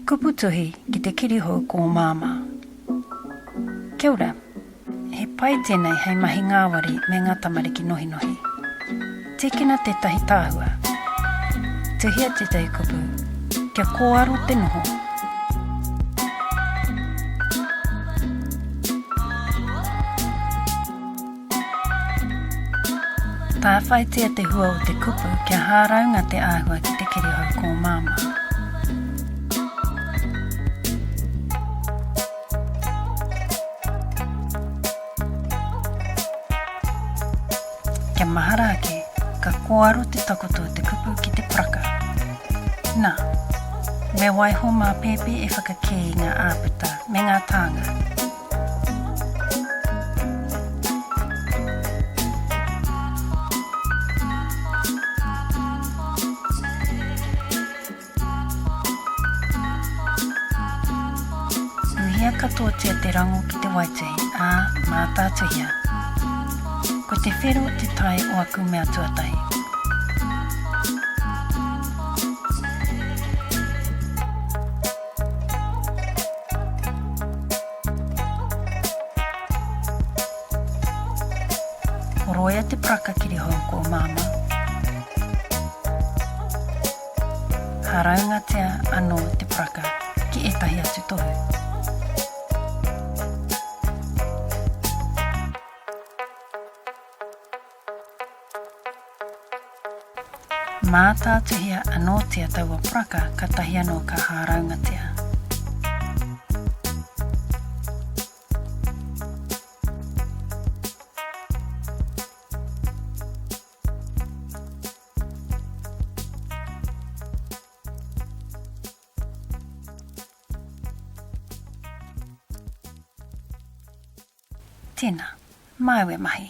Kupu tuhi ki te kirihou kōmāmā. Kia ora. He pai tēnei hei mahi ngāwari me ngā tamariki nohinohi. Tīkina tētahi tahua. Tuhia tētahi kupu kia kōaro te noho. Tāwhaitia te hua o te kupu kia hāraunga te āhua ki te kirihou kōmāmā. Kia mahara ake, ka kōaro te takoto o te kupu ki te paraka. Nā, me waiho mā pēpi e whakakī i ngā āputa me ngā tānga. Uhia katoatia te rango ki te waituhi, ā, mātātuhia. Ko te whero te tae o aku mea tuatahi. Horoia te paraka kirihou ko Māmā. Hāraungatia anō te paraka ki ētahi atu tohu. Mātātuhia anōtia taua poraka katahi anō ka hāraungatia. Tēnā, māu e mahi.